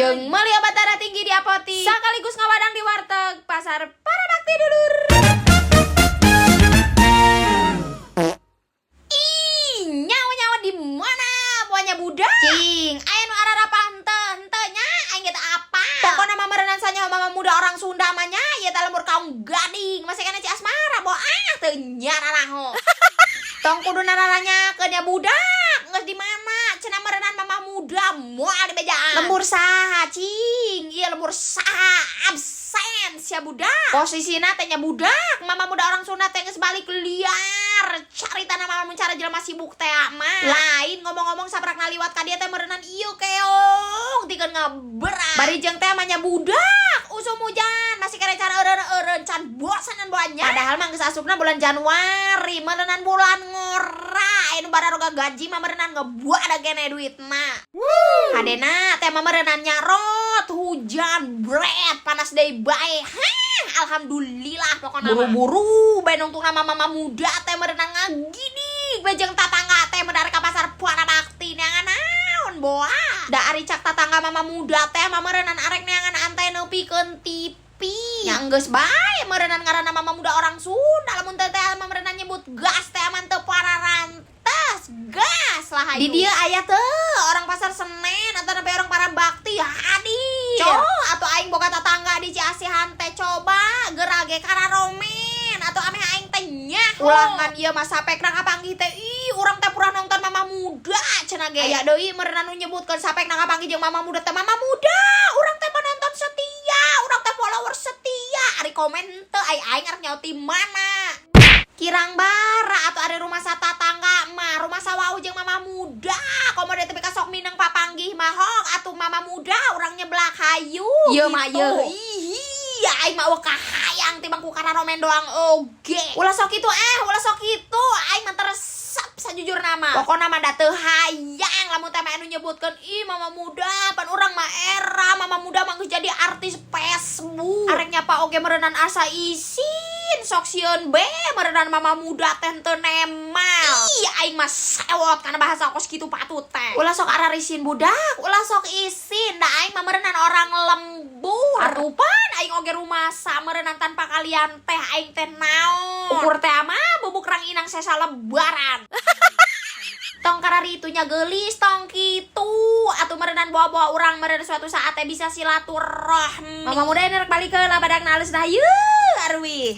Jeung meuli obat darah tinggi di apotik. Sekaligus ngawadang di warteg Pasar Parabakti, dulur. Ih, nyawa-nyawa di mana? Buahnya budak. Cing, aya nu ararapal henteu henteu nya, aing ge teu apa. Pokona mah meureunan sanyaho mama muda orang Sunda mah nya, ieu teh lembur kaum gading. Masih kana Ci Asmara boh ah teu nyararaho. Tong kudu nararanyakeun ya budak. Geus di mana? Cenah meureunan mama muda moal dibejaan. Lembur saha, cing? Ieu lembur saha? Absen sia budak. Posisina teh nya budak, mama muda orang Sunda teh geus balik liar. Carita mah mun cara jelema sibuk teh mah. Lain ngomong-ngomong, saprakna liwat ka dieu teh meureunan ieu keong tikeun ngaberat. Bari jeung teh mah nya budak, usum hujan masih kena cara eureun-eureun can bosanan boanya. Padahal mah geus asupna bulan Januari, meureunan bulan ngora. Aya nu bararoga gaji mah meureunan ngebuat kene duitna. Hadena teh mah meureunan nyarot, hujan, bret, panas deui bae. Hah, alhamdulillah pokona. Buru-buru bae nungtungna mama muda teh meureunan ngagidig bae jeung tatangga teh medar ka Pasar Bakti neangan naon boa. Da ari cak tatangga mama muda teh mah meureunan arek neangan antena pikeun TV. Nya geus bae meureunan ngaranna mama muda orang Sunda, lamun teh teh mah meureunan nyebut gas teh aman teu pararantes, gas lah hayu. Di dieu aya teu orang Pasar Senen atau sampai orang Parabakti hadir. Coh, atau aing boga tatangga di Ciasihan teh, coba gerage kararomen atau ameh aing teh nyaho. Ulah ngan ieu mah sapekna kapanggih teh, ih, urang teh purah nonton mama muda cenah ge. Aya deui meureunan nu nyebutkeun sapekna kapanggih jeung mama muda teh, mama muda urang teh penonton setia, urang teh follower setia. Ari komen teu, ai aing arek nyaut di mana? Kirang bara atau ada rumah sa tatangga mah rumah sawau jeung mama muda, komo teh sok mineng papanggih mah, hok atuh mama muda urang nyeblak hayu. Ieu mah ieu, ih, aing mah euweuh kahayang timbang ku kararomen doang oge. Ulah sok kitu ah, ulah sok kitu, aing mah teresep sajujurna mah. Pokona mah da teu hayang lamun teh mah anu nyebutkeun, ih, mama muda pan urang mah era mama muda mah geus jadi artis Facebook. Arek nyapa oge meureunan asa isin, sok sieun be meureunan mama muda teh teu nemal. Ih, aing mah sewot kana bahasa kos kitu patut teh. Ulah sok ararisin budak, ulah sok isin, da aing mah meureunan orang lembur. Atuh pan aing oge rumasa meureunan tanpa kalian teh aing teh naon. Ukur teh mah bubuk ranginang sesa lebaran. Tong kararitunya gelis, tong kitu atuh meureunan, bawa-bawa urang meureun suatu saat teh bisa silaturahmi. Mama muda ini rek balik ke lah, badak nalus dah, yeuh arwih.